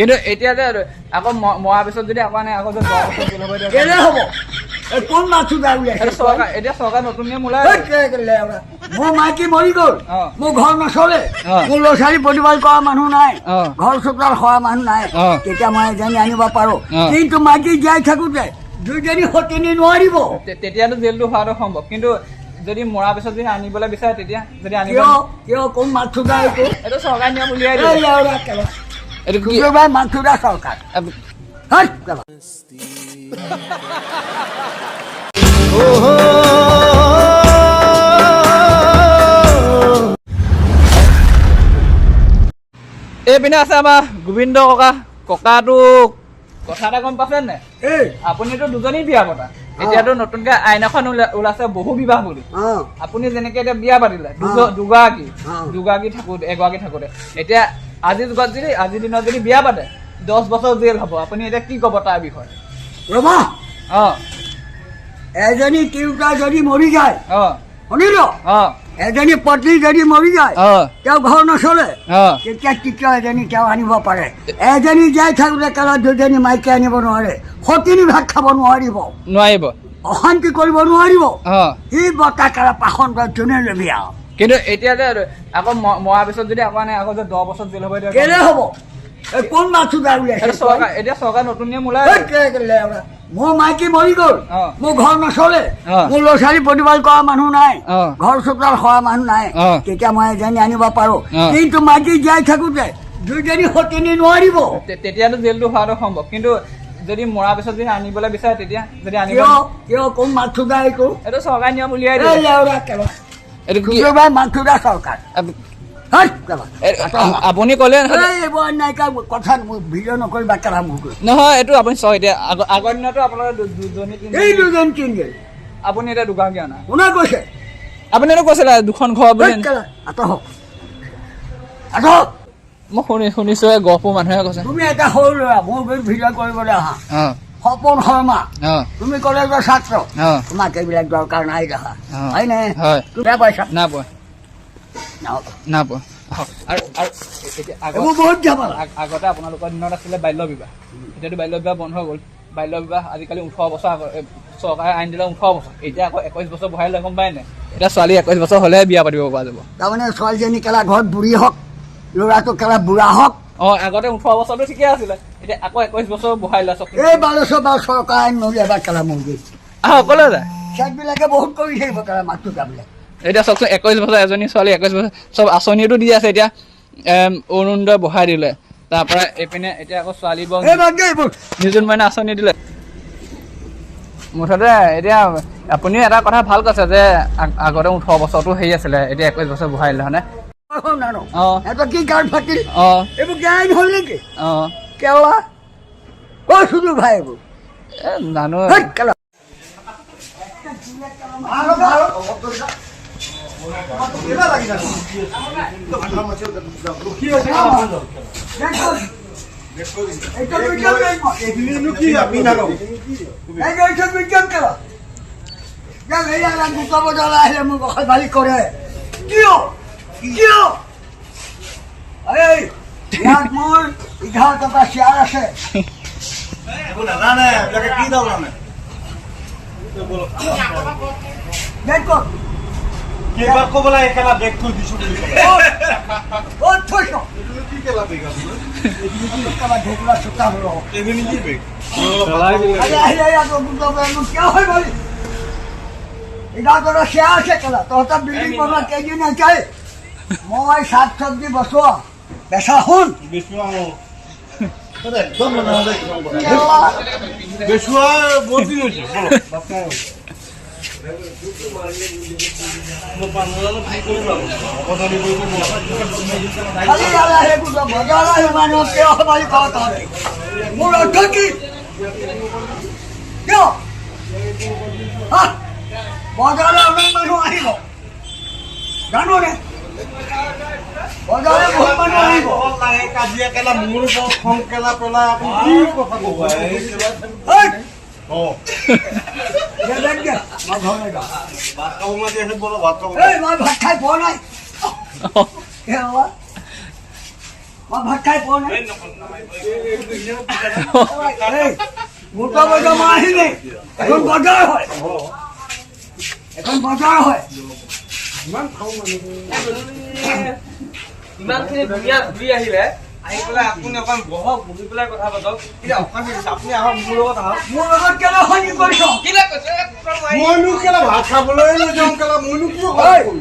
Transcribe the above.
কিন্তু এতিয়া যে আকৌ মৰাৰ পিছত যদি আকৌ আনে, আকৌ যে 10 বছৰ জেল হ'ব। এতিয়া কেলে হ'ব? এই কোন মাছুদা উলিয়াইছে? এইটো চৰকাৰ, এতিয়া চৰকাৰ নতুন নিয়ম ওলাই। এই কেলে ওলা? মোৰ মাইকী মৰি গ'ল, মোৰ ঘৰ নচলে, মোৰ ল'ৰা ছোৱালী প্ৰতিপাল কৰা মানুহ নাই, ঘৰ চোতাল সৰা মানুহ নাই, তেতিয়া মই এজনী আনিব পাৰো। কিন্তু মাইকী জীয়াই থাকোঁতে দুজনী সতিনী নোৱাৰিব। তেতিয়াতো জেলটো হোৱাটো সম্ভৱ, কিন্তু যদি মৰাৰ পিছত যদি আনিবলৈ বিচাৰে, তেতিয়া যদি আনিব কিয়? কিয়? কোন মাছুদা এইটো? এইটো চৰকাৰ নিয়ম উলিয়াই এই দিলে। লেওৰা কেলা। এইটো কি? ভাই, মাছুদা চৰকাৰ। হেই, কেলা। এইপিনে আছে আমাৰ গোবিন্দ ককা। ককাটো কথা এটা গম পাইছে নে? এই। আপুনিতো দুজনী বিয়া পতা। এতিয়াতো নতুনকে আইন এখন ওলাইছে, বহু বিবাহ বুলি। আপুনি যেনেকে এতিয়া বিয়া পাতিলে দুগৰাকী, দুগৰাকী থাকোতে, এগৰাকী থাকোতে, এতিয়া আজিৰ যুগত যদি, আজিৰ দিনত যদি বিয়া পাতে, 10 বছৰ জেল হ'ব। আপুনি এতিয়া কি ক'ব তাৰ বিষয়ে? ৰ'বা। এজনী তিৰোতা যদি মৰি যায়, শুনিল, এজনী পত্নী যদি মৰি যায়, তেওঁ ঘৰ নচলে, তেতিয়া তৃতীয় এজনী তেওঁ আনিব পাৰে। এজনী জীয়াই থাকোঁতে কেলা দুজনী মাইকী আনিব নোৱাৰে, সতিনী ভাত খাব নোৱাৰিব। নোৱাৰিব। অশান্তি কৰিব নোৱাৰিব। ই বতা কেলা পাষণ্ড যোনে ল'বি আৰু। কিন্তু এতিয়া যে আকৌ মৰাৰ পিছত যদি আকৌ আনে, আকৌ যে 10 বছৰ জেল হ'ব। এতিয়া কেলে হ'ব? এই কোন মাছুদা উলিয়াইছে? এইটো চৰকাৰ, এতিয়া চৰকাৰ নতুন নিয়ম ওলাই। এই কেলে ওলা? মোৰ মাইকী মৰি গ'ল, মোৰ ঘৰ নচলে, মোৰ ল'ৰা ছোৱালী প্ৰতিপাল কৰা মানুহ নাই, ঘৰ চোতাল সৰা মানুহ নাই, তেতিয়া মই এজনী আনিব পাৰো। কিন্তু মাইকী জীয়াই থাকোঁতে দুজনী সতিনী নোৱাৰিব। তেতিয়াতো জেলটো হোৱাটো সম্ভৱ, কিন্তু যদি মৰাৰ পিছত যদি আনিবলৈ বিচাৰে, তেতিয়া যদি আনিব কিয়? কিয়? কোন মাছুদা এইটো? এইটো চৰকাৰ নিয়ম উলিয়াই এই দিলে। লেওৰা কেলা। এইটো কি? ভাই, মাছুদা চৰকাৰ। হেই, কেলা। আপুনি ক'লে এই এইবোৰ অন্যায় কথা মোক ভিডিঅ' নকৰিবা কেলা মোক। নহয়, এইটো আপুনি চাওক, এতিয়া আগৰ দিনতো আপোনালোকে দুজনী তিনিজনী। এই দুজন তিনিজন। আপুনি এতিয়া দুগৰাকী অনা। কোনে কৈছে? আপুনিতো কৈছিলে দুখন ঘৰ বুলি। হেই, কেলা, আঁতৰ হওক, আঁতৰ হওক। মই শুনিছো, এই গহপুৰ মানুহে কৈছে। তুমি এটা সৰু ল'ৰা, মোৰ গৈ ভিডিঅ' কৰিবলৈ আহা। সপোন শৰ্মা, তুমি কলেজৰ ছাত্ৰ, তোমাক এইবিলাক দৰকাৰ নাই দেখা। হয়নে? হয়। তুমি বেয়া পাইছা? নাই পোৱা। নহ'ব। নাই পোৱা। আৰু আৰু এতিয়া আগত এইবোৰ বহুত ঝামেলা। আগতে আপোনালোকৰ দিনত আছিলে বাল্য বিবাহ, এতিয়াতো বাল্য বিবাহ বন্ধ হৈ গ'ল। বাল্য বিবাহ আজিকালি 18 বছৰ আগত চৰকাৰে আইন দিলে 18 বছৰ, এতিয়া আকৌ 21 বছৰ বঢ়াই ল'লে, গম পাই নাই? এতিয়া ছোৱালী 21 বছৰ হ'লেহে বিয়া পাতিব পৰা যাব। তাৰমানে ছোৱালীজনী কেলা ঘৰত বুঢ়ী হওক, ল'ৰাটো কেলা বুঢ়া হওক। আগতে 18 বছৰটো ঠিকে আছিলে, এতিয়া আকৌ 21 বছৰ বঢ়াই দিলে চব। এই বালেশ্বৰ বা চৰকাৰ আইন নলিয়াবা কেলা মুৰ্গী। আহক, ক'লৈ যায়? চেটবিলাকে বহুত কৰি থাকিব কেলা মাতৃকাবিলাক। এতিয়া চাওকচোন, 21 বছৰ, এজনী ছোৱালী 21 বছৰ, চব আঁচনিটো দি আছে। এতিয়া অৰুণোদয় বঢ়াই দিলে, তাৰ পৰা এইপিনে এতিয়া আকৌ ছোৱালীবোৰক এই বাদ দে এইবোৰ। নিযুত মইনা আঁচনি দিলে। মুঠতে এতিয়া আপুনি এটা কথা ভাল কৈছে যে আগতে 18 বছৰটো হেৰি আছিলে, এতিয়া 21 বছৰ বঢ়াই দিলে, হয়নে? নানো। সিহঁতৰ কি গাৰ ফাটিল? এইবোৰ জ্ঞান হ'ল নেকি? কেলা কৈছিলো ভাই এইবোৰ। এ জানো। হেই, কেলা। এইটো বিজ্ঞান কি আপনি নানো? এইটো বিজ্ঞান কেলা। এইয়া দুটা বজালৈ আহিলে মোক অসভালি কৰে কিয়? কিয়? এই ইয়াত মোৰ 11 টকা শ্বেয়াৰ আছে। নাজানে এইবিলাকে কি দল জানে। বেগ ক'ত? কিবা ক'ব লাগে কেলা, বেগ থৈ দিছো বুলি ক'লে। ক'ত থৈছ? কি কেলা বেগ আছে? কাৰোবাৰ ঢেকুৰা চোকা হ'ল। এইখিনি কি বেগ? আজি আহিলে ইয়াত দুটা বজাত মোক কিয় হৈ গ'ল? 11 টকা শ্বেয়াৰ আছে কেলা। তহঁতৰ বিল্ডিং বনোৱা কেইদিন হৈছে? মই শাক চব্জি বচোৱা বেচা শুন। বেচোৱা একদম নাজানে। কেলা। বেচোৱা বহুত দিন হৈছে। ব'লক, ভাত খাওঁ। খালি ইয়ালে আহি একো বজাৰলৈ আহি মানুহ কিয় সবাই কওঁ তহঁতি? মোৰ অৰ্থ কি? কিয় হা? বজাৰলৈ অনেক মানুহ আহিব জানোনে? বজাৰলৈ বহুত মানুহ আহিব। লাগে কাজিয়া কেলা, মোৰ ওপৰত খং কেলা পেলাই আপুনি কি কথা ক'ব এই কেলা? ঐ, অ দে, বেগ দে, মই ঘৰলৈ যাওঁ। ভাত খাব মাতি আছে, ব'লক ভাত খাব। এই মই ভাত খাই পোৱা নাই। কেলা। মই ভাত খাই পোৱা নাই। এই, মোটা বজাৰ মই আহিলেই। এখন বজাৰ হয়, এখন বজাৰ হয়। ইমানখিনি ধুনীয়া ঘূৰি আহিলে, আহি পেলাই আপুনি অকণ বহক, বহি পেলাই কথা পাতক। এতিয়া অশান্তি হৈছে, আপুনি আহক, মোৰ লগত আহক। মোৰ লগত কেলে অশান্তি কৰিছ? কেলে কৈছে? মইনো কেলা ভাত খাবলৈ লৈ যাওঁ কেলা, মইনো কি ঐ।